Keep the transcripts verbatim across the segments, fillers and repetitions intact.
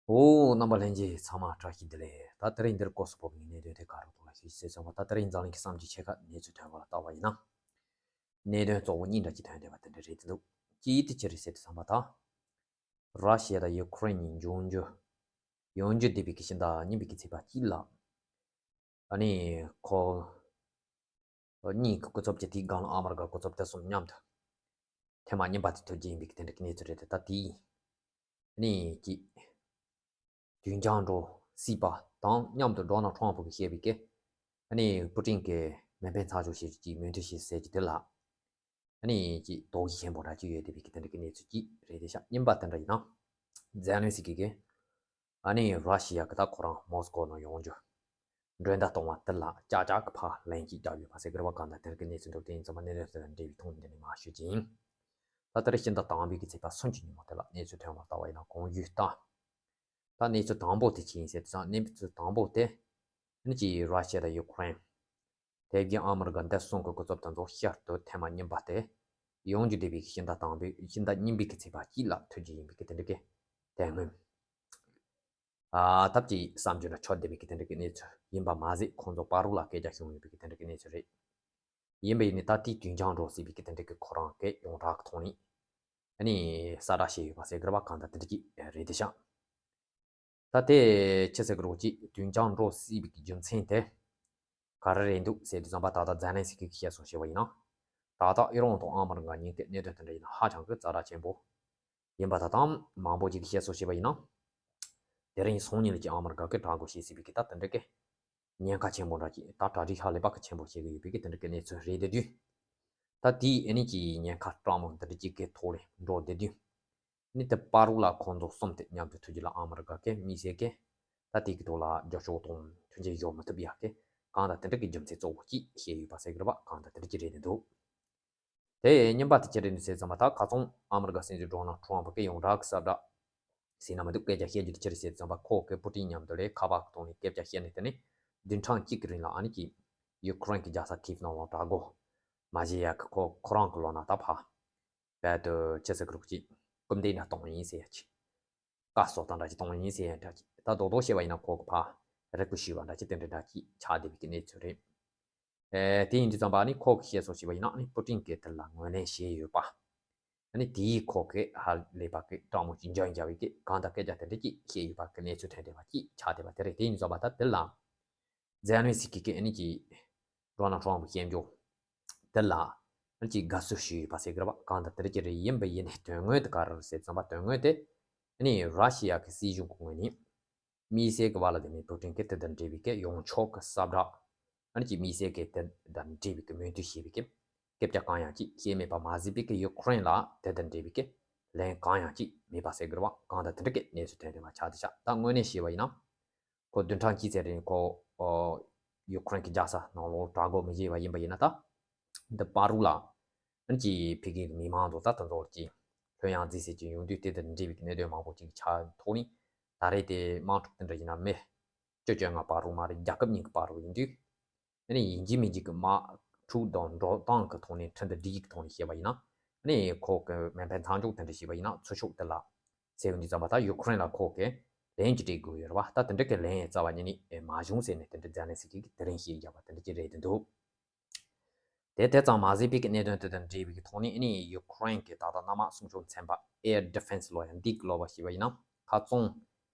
ཨོ། རྣམ་པ་ལྷན་རྒྱས་ཚང་མ་བཀྲ་ཤིས་བདེ་ལེགས། ད་དེ་རིང་འདིར་སྐོར་སུ་བབས་པའི་གནད་དོན་དེ་ག་རུ་ཐོག་ལ་ཤོད་ཅེས་ཟེར་བ། ད་དེ་རིང་འཛམ་གླིང་གི་བསམ་གྱིས་ཆད་ཁ་གནས་ཚུལ་ཐོན་པ་ལ་བལྟ་བ་ཡིན་ན། གནད་དོན་གཙོ་བོ་གཉིས་འདྲ་ཅིག་ཐོན་བསྡད་པ་དེ་འདྲ་རེད་འདུག་གཅིག་དེ་ཅི་རེད་ཟེར་དུས་ཙམ་པ་ད། ར་ཤི་ཡ་དང་ཡུ་ཁུ་རེན་གཉིས་འབྱུང་འགྱུར། ཡོང་རྒྱུ་བསྡད་པའི་གི་ཕྱི་ཟླ་གཉིས་པའི་གི་ཚེས་པ་གཅིག་ལ། ཨ་ནི་ཁོ། གཉིས་ཀྱི་སྐུ་ཚབ་ཀྱི་དེའི་སྒང་ལ་ཨ་མི་རི་ཀ་སྐུ་ཚབ་དེ་གསུམ་མཉམ་དུ་ཐེངས་མ་གཉིས་པ་དེ་ཐུག་རྒྱུ་ཡིན་པའི་དེ་འདྲ་གི་གནས་ཚུལ་རེད་དེ། ད་དེའི་ནས་ཀྱི་དུས་འགྱངས་འགྲོ་སྲིད་པ་དང་མཉམ་དུ་ཌོ་ནལ་ཁྲོམ་ཕུ་གིས་བཤད་པའི་གི་ཨ་ནི་པུ་ཏིན་གྱི་མེ་འཕེན་ཚགས་ཆུང་ཞེས་ཀྱི་མོས་མཐུན་ཞིག་ཟེར་གྱི་དེ་ལ་ཨ་ནི་ཀྱི་དོགས་གཞི་ཆེན་པོ་འདྲ་ཅིག་ཡོད་བསྡད་པའི་གི་དེ་འདྲ་གི་གནས་ཚུལ་ཅིག་རེད་དེ། ཤ་གཉིས་པ་དེ་འདྲ་ཡིན་ན། ཛེ་ལན་སི་ཀི་གིས། ཨ་ནི་ར་ཤི་ཡ་གི་ད་ཁོ་རང་མོ་སི་ཀོ་ནང་ཡོང་རྒྱུ་མགྲོན་བརྡ་གཏོང་བ་དེ་ལ་ཅག་ཅག་གི་ཕར་ལན་གཅིག་བརྒྱབ་ཡོད་པ་ཟེར་གི་རེད་པ། གང་ལྟར་དེ་རིང་གི་གནས་ཚུལ་འདུག་དེ་ཡིན་ཙང་མ་གནས་ཚུལ་དེ་དང་འབྲེལ་བའི་ཐོག་ནས་འདི་ནས་མར་ཞུ་རྒྱུ་ཡིན། ད་ལྟ་རེ་ཕྱི་ཟླ་དང་པོའི་གི་ཚེས་པ་སུམ་ཅུ་ཉིན་མོ་དེ་ལ་གནས་ཚུལ་ཐོན་པ་ལྟ་བ་ཡིན་ན། གོང་ཞུས་ལྟར། ད་གནས་ཚུལ་དང་པོ་དེ་ཅི་ཡིན་ཟེར་དུས་ཙང་། གནས་ཚུལ་དང་པོ་དེ་ནི་ཅི་ར་ཤི་ཡ་དང་ཡུ་ཁུ་རེན། དེ་བཞིན་ཨ་མི་རི་ཀ་འདི་གསུམ་གྱི་སྐུ་ཚབ་དེ་ཚོ་ཤར་དུ་ཐེངས་མ་གཉིས་པ་དེ་ཡོང་རྒྱུ་བསྡད་པའི་ཕྱི་ཟླ་དང་པོའི་ཕྱི་ཟླ་གཉིས་པའི་གི་ཚེས་པ་གཅིག་ལ་ཐུག་རྒྱུ་ཡིན་པའི་གི་དེ་འདྲ་གི་དེ་སྔོན། ཨ། ཐབས་ཀྱིས་བསམ་རྒྱུ་འདྲ་ཆགས་བསྡད་པའི་གི་དེ་འདྲ་གི་གནས་ཚུལ་ཡིན་པ་མ་ཟད། ཁོང་ཚོ་བར་རུ་ལ་སྐད་ཆ་བྱུང་ཡོད་པའི་གི་དེ་འདྲ་གི་གནས་ཚུལ་རེད། ཡིན་པ་ཡིན་ནའི་ད་ལྟའི་དུས་འགྱངས་འགྲོ་སྲིད་པའི་གི་དེ་འདྲ་གི་ཁོ་རང་གི་ཡོངས་གྲགས་ཀྱི་ཐོག་ནས་ཨ་ནི་གསལ་བསྒྲགས་བྱས་ཡོད་པ་ཟེར་གི་རེད་པ། གང་ལྟར་དེ་འདྲ་ཅིག་རེད་དེ་ཤག་ད་དེ་ཅི་ཟེར་གི་རེད། ཅིག་དུས་འགྱངས་འགྲོ་སྲིད་པའི་གི་རྒྱུ་མཚན་དེ་ག་རེ་རེད་འདུག་ཟེར་དུས་ཙམ་པ། ད་ལྟ་ཛེ་ལན་སི་ཀི་གིས་བཤད་སོང་ཞེས་པ་ཡིན་ན། ད་ལྟ་ཨི་རན་དང་ཨ་མི་རི་ཀ་གཉིས་ཀྱི་གནད་དོན་དེ་འདྲ་ཡིན་ན་ཧ་ཅང་གི་ཛ་དྲག་ཆེན་པོ་ཡིན་པ། ད་ལྟ་མང་པོ་ཅིག་གིས་བཤད་སོང་ཞེས་པ་ཡིན་ན། དེ་རིང་སང་ཉིན་ལ་ཅིག་ཨ་མི་རི་ཀ་གིས་དྲག་རྒོལ་བྱེད་སྲིད་པའི་གི་ད་དེ་འདྲ་གི་ཉེན་ཁ་ཆེན་པོ་འདྲ་ཅིག་ད་གྲ་སྒྲིག་ཧ་ལས་པ་གི་ཆེན་པོ་བྱེད་ཀྱི་ཡོད་པའི་གི་དེ་འདྲ་གི་གནས་ཚུལ་རེད་དེ་དུས། ད་དེའི་ཨ་ནི་ཅིག་ཉེན་ཁ་སྤྲང་མོ་འདི་འདྲ་ཅིག་གི་ཐོག་ལ་འགྲོ་བསྡད་དུས། ཨ་ནི་དེ་བར་རུ་ལ་ཁོང་ཚོ་གསུམ་དེ་མཉམ་དུ་ཐུག་རྒྱུ་ལ་ཨ་མི་རི་ཀ་གི་མི་སེར་གི་ད་དེ་གི་ཐོག་ལ་རྒྱབ་སྐྱོར་དང་མཐུན་རྐྱེན་སྦྱོར་མི་ཐུབ་ཡག་གི་གང་ལྟར་དེ་འདྲ་གི་རྒྱུ་མཚན་གཙོ་བོ་གཅིག་བཤད་ཡོད་པ་ཟེར་གི་རེད་པ། གང་ལྟར་དེ་འདྲ་ཅིག་རེད་དེ་འདུག་དེ་གཉིས་པ་དེ་ཅི་རེད་འདུག་ཟེར་ཙམ་པ། ད་ཁ་སང་ཨ་མི་རི་ཀ་སྲིད་འཛིན་ཌོ་ནལ་ཁྲོམ་ཕུ་གིས་ཡོངས་གྲགས་ཀྱི་གསལ་བསྒྲགས་ཟེར་ན་མི་འདུག་སྐད་ཆ་བཤད་རྒྱུ་དེ་ཅི་རེད་ཟེར་ཙམ་པ། ཁོ་གིས་པུ་ཏིན་མཉམ་དུ་ལ་ཁ་པར་གི་ཐོག་ནས་སྐད་ཆ་བཤད་ནས། དེ་ནས་བདུན་ཕྲག་གཅིག་གི་རིང་ལ་ཨ་ནི་ཅིག་ཡུ་ཁུ་རེན་གྱི་རྒྱལ་ས་ཁིབ་ནང་ལ་དྲག་རྒོལ་མ་བྱེད་ཡག་གི་ཁོ་ཁོ་རང་གི་ལོ་ན་ད་ཕར་རྦད་དེ་ཅི་ཟེར་གི་རེད། ཅིག་སྐུལ་འདེད་འདྲ་གཏོང་ཡིན་ཟེར་ཡག་ཅིག་བཀའ་སྩལ་སྟངས་འདྲ་ཅིག་གཏོང་ཡིན་ཟེར་ཡག་འདྲ་ཅིག་ད་རྡོག་རྡོག་བཤད་པ་ཡིན་ན་ཁོ་གིས་ཕར་རེ་སྐུལ་ཞུས་པ་འདྲ་ཅིག་དེ་འདྲ་འདྲ་ཅིག་ཆགས་བསྡད་པའི་གི་གནས་ཚུལ་རེད། ཨེ། དེ་ཡིན་དུས་ཙམ་པ་ཨ་ནི་ཁོ་གིས་བཤད་སོང་ཞེས་པ་ཡིན་ན། ཨ་ནི་པུ་ཏིན་གྱིས་དེ་ལ་ངོས་ལེན་བྱས་ཡོད་པ། ཨ་ནི་དེའི་ཁོ་གིས་ཧ་ལས་པ་གི་སྤྲང་མོ་ཅིག་འཇོན་རྒྱ་བའི་གི་གང་ལྟར་སྐད་ཆ་དེ་འདྲ་ཅིག་བཤད་ཡོད་པ་གི་གནས་ཚུལ་ཐོན་བསྡད་པ་ཅིག་ཆགས་བསྡད་པ་དེ་རེད། དེ་ཡིན་དུས་ཙམ་པ་ད་དེ་ལ་ཛེ་ལན་སི་ཀི་གིས་ཨ་ནི་ཅིག་ཌོ་ནལ་ཁྲོམ་ཕུ་གི་སྐྱོན་བརྗོད་དེ་ལ་ཨ་ནི་ཅིག་དགའ་བསུ་ཞུས་ཡོད་པ་ཟེར་གི་རེད་པ། གང་ལྟར་དེ་འདྲ་ཅིག་རེད། ཡིན་པ་ཡིན་ནའི་དོན་དངོས་དེ་ག་རེ་རེད་ཟེར་ཙམ་པ། དོན་དངོས་དེ་ཨ་ནི་ར་ཤི་ཡ་གི་སྲིད་གཞུང་གི་ངོས་ནས་དམིགས་བསལ་གྱི་ཝ་ལ་དི་མིར་པུ་ཏིན་གྱིས་དེ་དང་འབྲེལ་བའི་གི་ཡོངས་ཁྱབ་ཀྱི་གསལ་བསྒྲགས། ཨ་ནི་ཅིག་དམིགས་བསལ་གྱི་དེ་དང་འབྲེལ་བའི་གི་མོས་མཐུན་བྱས་པའི་གི་སྐད་ཆ་གང་ཡང་ཅིག་བཤད་མེད་པ་མ་ཟད་པའི་གི་ཡུ་ཁུ་རེན་ལ་དེ་དང་འབྲེལ་བའི་གི་ལན་གང་ཡང་ཅིག་མེད་པ་ཟེར་གི་རེད་པ། གང་ལྟར་དེ་འདྲ་གི་གནས་ཚུལ་ཐོན་བསྡད་པ་ཆགས་བསྡད་ཤག་ད་དངོས་གནས་བཤད་པ་ཡིན་ན། ཁོ་བདུན་ཕྲག་གཅིག་ཙམ་རིང་ཁོ་ཨོ་ཡུ་ཁུ་རེན་གྱི་རྒྱལ་ས་ནང་ལོགས་དྲག་རྒོལ་མི་བྱེད་པ་ཡིན་པ་ཡིན་ན། ད་འདི་བར་རུ་ལ་ཨ་ནི་ཅིག་ཕ་གིའི་མི་མང་ཚོ་ད་དེ་ཚོར་ཅིག་ལྷོད་ཡངས་མཛེས་སེ་ཅིག་ཡོང་དུས་དེ་དང་འབྲེལ་བའི་གནད་དོན་མང་པོ་ཅིག་ཆགས་ཐོག་ནས། ད་རེས་དེ་དམག་འཁྲུག་དེ་འདྲ་ཡིན་ན་མི་བཅུ་བཅོ་ལྔ་བར་རུ་མ་རེད། རྒྱལ་ཁབ་གཉིས་ཀྱི་བར་རུ་ཡིན་དུས། ཨ་ནི་ཡིན་གཅིག་མིན་གཅིག་གི་དམག་འཁྲུག་དང་འགྲོ་སྟངས་ཀྱི་ཐོག་ནས་ཁྲིམས་དང་སྒྲིག་གཞི་གི་ཐོག་ནས་བཤད་པ་ཡིན་ན། ཨ་ནི་ཁོ་གི་མེ་འཕེན་མཚམས་འཇོག་དེ་འདྲ་བྱས་པ་ཡིན་ན་ཚུར་ཕྱོགས་དེ་ལ་ཟེར་ཡོང་དུས་ཙམ་པ། ད་ཡུ་ཁུ་རེན་ལ་ཁོ་གི་ལན་ཅིག་སྤྲད་དགོས་ཡོད་རེད་པ། ད་དེ་འདྲ་གི་ལན་རྩ་བ་ཉིད་ནས་མ་བྱུང་ཟེར་ནས་དེ་འདྲ་ཛེ་ལན་སི་ཀི་གིས་དེ་རིང་བཤད་བཞག་པ་དེ་འདྲ་ཅིག་རེད་བསྡད་འདུག་དེ་དེ་ཙམ་མ་ཟད་པའི་གི་གནད་དོན་དེ་དང་འབྲེལ་བའི་གི་ཐོག་ནས། ཨ་ནི་ཡུ་ཁུ་རེན་གྱི་ད་ལྟ་གནམ་དམག་སྲུང་སྐྱོབ་ཚན་པ་Air Defense ལོ་ཡ་འདི་གི་ལོ་བ་ཞེས་པ་ཡིན་ན། ཁ་སང་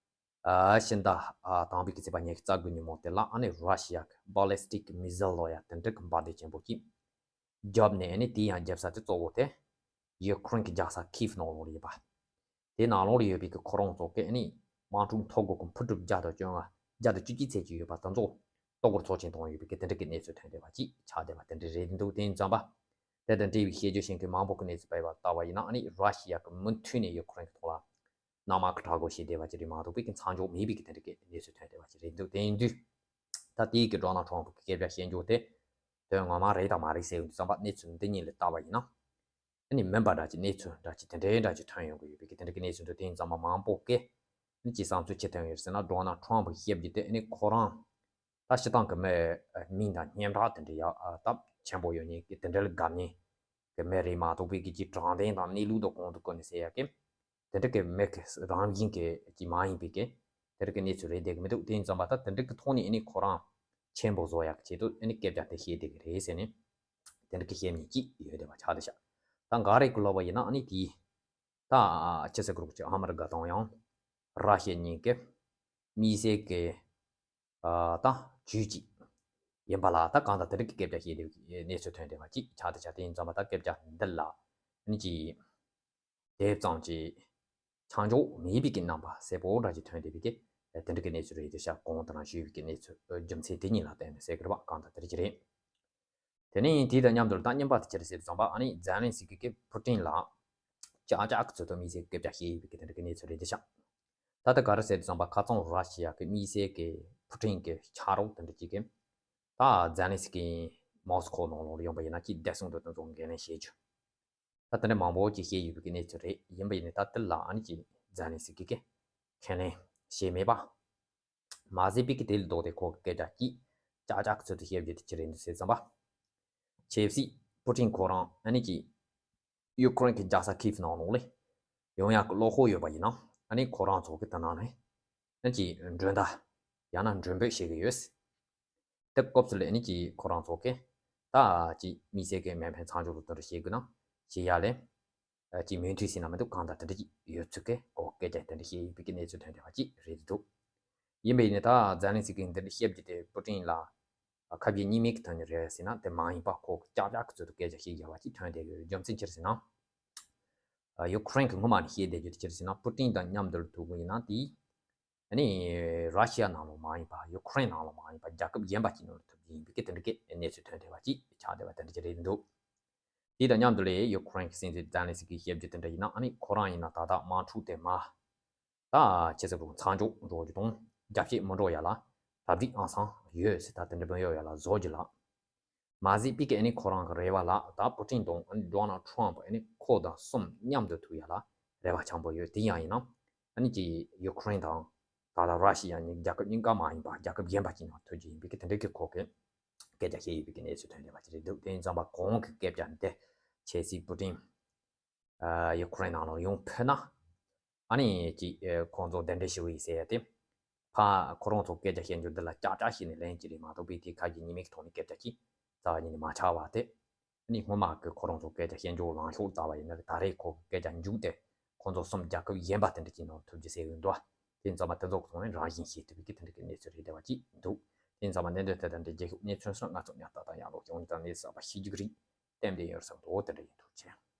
ཨ་ཕྱི་ཟླ་ཨ་དང་པོའི་གི་ཚེས་པ་ཉི་ཤུ་རྩ་དགུ་ཉིན་མོ་དེ་ལ། ཨ་ནི་ར་ཤི་ཡ་གི་Ballistic Missile ལོ་ཡ་དེ་འདྲ་གི་འབར་མདེལ་ཆེན་པོ་ཅིག་བརྒྱབ་ནས། ཨ་ནི་དེའི་ཡང་རྒྱབ་ས་དེ་གཙོ་བོ་དེ་ཡུ་ཁུ་རེན་གྱི་རྒྱལ་ས་ཁིབ་ནང་ལོགས་ལ་ཡོད་པ། དེའི་ནང་ལོགས་ལ་ཡོད་པའི་གི་ཁོ་རང་ཚོ་གི་ཨ་ནི་དམག་འཁྲུག་མཐོ་སྒང་གི་འཕུར་གྲུ་བརྒྱ་དང་བཅོ་ལྔ། བརྒྱ་དང་བཅུ་གཅིག་ཙམ་ཅིག་ཡོད་པ་དེ་ཚོ་ལྟོ་གོས་ཚོགས་ཆེན་བཏང་ཡོད་པའི་གི་དེ་འདྲ་གི་གནས་ཚུལ་ཐོན་བསྡད་པ་ཅིག་ཆགས་བསྡད་པ་དེ་འདྲ་རེད་འདུག་དེ་ཡིན་ཙམ་པ། དེ་དང་འབྲེལ་བའི་བཤད་རྒྱུ་ཞིག་གི་མང་པོ་གི་གནས་ཚུལ་སྤེལ་བ་ལྟ་བ་ཡིན་ན། ཨ་ནི་ར་ཤི་ཡ་གི་མུ་མཐུད་ནས་ཡུ་ཁུ་རེན་གི་ཐོག་ལ་གནམ་དམག་གི་དྲག་རྒོལ་བྱས་བསྡད་པ་ཅིག་རེད་མ་གཏོགས་པའི་གི་མཚམས་འཇོག་མེད་པའི་གི་དེ་འདྲ་གི་གནས་ཚུལ་ཐོན་བསྡད་པ་ཅིག་རེད་འདུག་དེ་ཡིན་དུས། ད་དེའི་གི་ཌོ་ནལ་ཁྲོམ་ཕུ་གི་སྐད་ཆ་བཤད་རྒྱུ་དེ་དོན་ངོ་མ་རེད་དང་མ་རེད་ཟེར་ཡོང་དུས་ཙམ་པ། གནས་ཚུལ་འདི་གཉིས་ལ་ལྟ་བ་ཡིན་ན། ཨ་ནི་མིན་པ་འདྲ་ཅིག་གནས་ཚུལ་འདྲ་ཅིག་དེ་འདྲའི་འདྲ་ཅིག་ཐོན་ཡོང་གི་ཡོད་པའི་གི་དེ་འདྲ་གི་གནས་ཚུལ་འདུག་དེ་ཡིན་ཙམ་པ་མང་པོ་གིས་ཨ་ནི་ཅིག་བསམ་ཚུལ་ཅི་ཐོན་ཡོད་ཟེར་ན། ཌོ་ནལ་ཁྲོམ་ཕུ་བཤད་རྒྱུ་དེ་ཨ་ནི་ཁོ་རང་ད་སྤྱིར་བཏང་གི་མི་མིང་དང་སྙན་གྲགས་དེ་འདྲ་ཡག་ཨ་སྟབས་ཆེན་པོ་ཡོད་མཁན་གི་དེ་འདྲ་ལ་དགའ་མཁན་གི་མི་རེད་མ་གཏོགས་པའི་གི་ཅིག་དྲང་བདེན་དང་གནས་ལུགས་དང་གོང་དུ་བཀུར་ནས་ཟེར་ཡག་གི་དེ་འདྲ་གི་མི་གི་རང་བཞིན་གི་ཅིག་མ་ཡིན་པའི་གི་ དེ་རིགས་ཀྱི་གནས་ཚུལ་རེད་བསྡད་ཀྱི་མི་འདུག་དེ་ཡིན་ཙམ་པ་ད་དེ་འདྲ་གི་ཐོག་ནས་ཨ་ནི་ཁོ་རང་མཆན་པོ་བཟོ་ཡག་གི་ཆེད་དུ་ཨ་ནི་སྐད་ཆ་དེ་བཤད་བསྡད་ཀྱི་རེད་ཟེར་ནས་དེ་འདྲ་གི་བཤད་མཁན་གཅིག་ཡོད་བསྡད་པ་ཆགས་བསྡད་ཤག་ད་འགའ་རེ་གི་ལབ་པ་ཡིན་ན་ཨ་ནི་དེའི་ད་ཅི་ཟེར་དགོས་རེད། ཨ་མི་རི་ཀ་དང་ཡང་ར་ཤི་ཡ་གཉིས་ཀྱི་དམིགས་བསལ་གྱི་ཨ་ད་ཇུས་གཅིག་ཡིན་པ་ལ་ད་གང་ལྟར་དེ་རིགས་ཀྱི་སྐད་ཆ་བཤད་བསྡད་པའི་གནས་ཚུལ་ཐོན་བསྡད་པ་གཅིག་ཆགས་བསྡད་ཤག་དེ་ཡིན་ཙམ་པ་ད་སྐད་ཆ་འདི་ལ་ཨ་ནི་ཅིག་དེ་ཙམ་གྱི་ཆ་འཇོག་མེད་པའི་གི་རྣམ་པ་གསལ་པོ་འདྲ་ཅིག་ཐོན་བསྡད་པའི་གི་དེ་འདྲ་གི་གནས་ཚུལ་རེད་དེ་ཤག་གོང་དུ་རང་ཞུས་པའི་གི་གནས་ཚུལ་རྒྱུ་མཚན་དེ་གཉིས་ལ་བརྟེན་ནས་ཟེར་གི་རེད་པ། གང་ལྟར་དེ་རིགས་ཀྱི་རེད། དེ་ནས་དེ་དང་མཉམ་དུ་ད་རྙིང་པ་དེ་ཅི་རེད་ཟེར་དུས་ཙམ་པ་ཨ་ནི་ཛེ་ལན་སི་ཀི་གིས་པུ་ཏིན་ལ་ཅག་ཅག་གི་ཚུལ་དུ་དམིགས་བསལ་སྐད་ཆ་བཤད་ཡོད་པའི་གི་དེ་འདྲ་གི་གནས་ཚུལ་རེད་དེ་ཤག་ད་ལྟ་ག་རེ་ཟེར་དུས་ཙམ་པ་ཁ་སང་ར་ཤི་ཡ་གི་དམིགས་བསལ་གི་པུ་ཏིན་གི་ཕྱག་རོགས་དེ་འདྲ་ཅིག་གིས་ད་ཛེ་ལན་སི་ཀི་མོ་སི་ཁོ་ནང་ལོགས་ལ་ཡོང་པ་ཡིན་ན་ཅིག་བདེ་སྲུང་དང་དེ་ཚོ་འགན་ལེན་བྱེད་རྒྱུ། ད་དེ་འདྲ་མང་པོ་ཅིག་བཤད་ཡོད་པའི་གནས་ཚུལ་རེད། ཡིན་པ་ཡིན་ནའི་ད་དེ་ལ་ཨ་ནི་ཅིག་ཛེ་ལན་སི་ཀི་གིས་ཁས་ལེན་བྱས་མེད་པ། མ་ཟད་པའི་གི་དེ་ལ་ལྡོག་སྟེ་ཁོ་གི་སྐད་ཆ་གཅིག་ཅག་ཅག་གི་ཚུལ་དུ་བཤད་རྒྱུ་དེ་ཅི་རེད་འདུག་ཟེར་ཙམ་པ། ཆབ་སྲིད་པུ་ཏིན་ཁོ་རང་ཨ་ནི་ཅིག་ཡུ་ཁུ་རེན་གྱི་རྒྱལ་ས་ཁིབ་ནང་ལོགས་ལ་ཡོང་ཡག་གི་བློ་ཁོག་ཡོད་པ་ཡིན་ན་ཨ་ནི་ཁོ་རང་ཚོ་གི་དེ་ནང་ནས་ཨ་ནི་ཅིག་མགྲོན་བརྡ་ཡང་ན་མགྲོན་འབོད་བྱེད་ཀྱི་ཡོད། དེ་སྐབས་སུ་ལ་ཨ་ནི་ཅིག་ཁོ་རང་ཚོ་གི་ད་ཅིག་དམིགས་བསལ་གྱི་མེ་འཕེན་མཚམས་འཇོག་ལ་དེ་འདྲ་བྱེད་དགོས་ན་བྱེད་ཡ་ལས་ཅིག་མོས་མཐུན་བྱས་ན་མི་འདུག་གང་ལྟར་དེ་འདྲ་ཅིག་ཡོད་ཚུལ་གྱི་གོ་སྐད་ཆ་དེ་འདྲ་བཤད་ཡོད་པའི་གི་གནས་ཚུལ་ཐོན་བསྡད་པ་ཅིག་རེད་འདུག་ཡིན་པ་ཡིན་ནའི་ད་ཛེ་ལན་སི་ཀི་འདི་འདྲ་བཤད་རྒྱུ་དེ་པུ་ཏིན་ལ་ཁ་བརྒྱུད་གཉིས་མེད་ཀྱི་ཐོག་ནས་རེད་ཟེར་ན་དེ་མ་ཡིན་པ་ཁོ་ཀྱག་ཀྱག་གི་ཚུལ་དུ་སྐད་ཆ་བཤད་བསྡད་པ་ཅིག་ཐོན་བསྡད་ཡོད། རྒྱུ་མཚན་ཅི་རེད་ཟེར་ན། ཡུ་ཁུ་རེན་གྱིས་སྔོན་མ་ནས་བཤད་བསྡད་རྒྱུ་དེ་ཅི་རེད་ཟེར་ན་པུ་ཏིན་དང་མཉམ་དུ་ཐུག་པ་ཡིན་ན་དེ་ཨ་ནི་ར་ཤི་ཡ་ནང་ལོགས་མ་ཡིན་པ་ཡུ་ཁུ་རེན་ནང་ལོགས་མ་ཡིན་པ་རྒྱལ་ཁབ་གཞན་པ་ཅིག་ནང་ལ་ཐུག་རྒྱུ་ཡིན་པའི་གི་དེ་འདྲ་གི་གནས་ཚུལ་ཐོན་བསྡད་པ་ཅིག་ཆགས་བསྡད་པ་དེ་འདྲ་ཅིག་རེད་འདུག་དེ་དང་མཉམ་དུ་ལས་ཡུ་ཁུ་རེན་གྱི་སྲིད་འཛིན་ཛེ་ལན་སི་ཀིས་བཤད་རྒྱུ་དེ་འདྲ་ཡིན་ན་ཨ་ནི་ཁོ་རང་ཡིན་ན་ད་ལྟ་དམག་འཁྲུག་དེ་མ་ད་ཆེ་ས་གོང་མཚམས་འཇོག་འགྲོ་རྒྱུ་དང་རྒྱ་བསྐྱེད་མི་འགྲོ་ཡ་ལ་རབ་རིབ་ཨང་སང་ཡོད་ཟེར། ད་དེ་འདྲ་མི་ཡོད་ཡ་ལ་བཟོ་རྒྱུ་ལ་མ་ཟད་པའི་གི་ཨ་ནི་ཁོ་རང་གི་རེ་བ་ལ་ད་པུ་ཏིན་དང་ཨ་ནི་ཌོ་ནལ་ཁྲམ་ཨ་ནི་ཁོ་དང་གསུམ་མཉམ་དུ་ཐུག་ཡ་ལ་རེ་བ་འཆང་པོ་ཡོད། དེ་ཡང་ཡིན་ན་ཨ་ནི་ཅི་ཡུ་ཁུ་རེན་དང་ད་ལྟ་ར་ཤི་ཡ་གཉིས་རྒྱལ་ཁབ་གཉིས་ཀ་མ་ཡིན་པ་རྒྱལ་ཁབ་གཞན་པ་ཅིག་ནང་ཐུག་རྒྱུ་ཡིན་པའི་གི་དེ་འདྲ་གི་ཁོ་གི་སྐད་ཆ་བཤད་ཡོད་པའི་གི་གནས་ཚུལ་ཐོན་བསྡད་པ་ཅིག་རེད་འདུག་དེ་ཡིན་ཙམ་པ་གོང་གི་སྐད་ཆ་འདི་ཆབ་སྲིད་པུ་ཏིན་ཨ་ཡུ་ཁུ་རེན་ནང་ལ་ཡོང་ཕོད་ན་ཨ་ནི་ཅིག་ཨ་ཁོང་ཚོ་གདན་འདྲེན་ཞུ་གི་ཡིན་ཟེར་ཡ་དེ་ཕ་ཁོ་རང་ཚོ་སྐད་ཆ་བཤད་རྒྱུ་འདི་ལ་ཀྱག་ཀྱག་བྱས་ནས་ལན་གཅིག་རེད་མ་གཏོགས་པའི་དེ་ཁ་གི་ཉི་མའི་ཐོག་ནས་སྐད་ཆ་གཅིག་རྩ་བ་ཉིད་ནས་མ་ཆགས་པ་དེ་ཨ་ནི་སྔོན་མ་གི་ཁོ་རང་ཚོ་སྐད་ཆ་བཤད་རྒྱུ་ལངས་ཕྱོགས་ལྟ་བ་ཡིན་ན་ད་རེས་ཁོ་སྐད་ཆ་མཇུག་དེ་ཁོང་ཚོ་གསུམ་རྒྱལ་ཁབ་གཞན་པ་དེ་འདྲ་ཅིག་ནང་ཐུག་རྒྱུ་ཟེར་གི་འདུག་དེ་ཡིན་ཙམ་པ་དེ་ཚོ་གི་ཐོག་ནས་རང་བཞིན་ཤེས་ཐུབ་པའི་གི་དེ་འདྲ་གི་གནས་ཚུལ་རེད་བསྡད་པ་ཅིག་འདུག་དེ་ཡིན་ཙམ་པ་གནད་དོན་དེ་དང་འབྲེལ་རྒྱལ་ཤོག་གནས་ཚུལ་སོགས་ང་ཚོ་ཉར་ལྟ་དང་ཡང་ལོག་བྱུང་དང་གནས་ཚུལ་གསར་པ་ཤེས་རྒྱུ་གི་རིགས་གཏན་འབེབས་ཡོད་ས་འདུག་དེ་འདྲ་ཡིན། ཐུགས་རྗེ་ཆེ།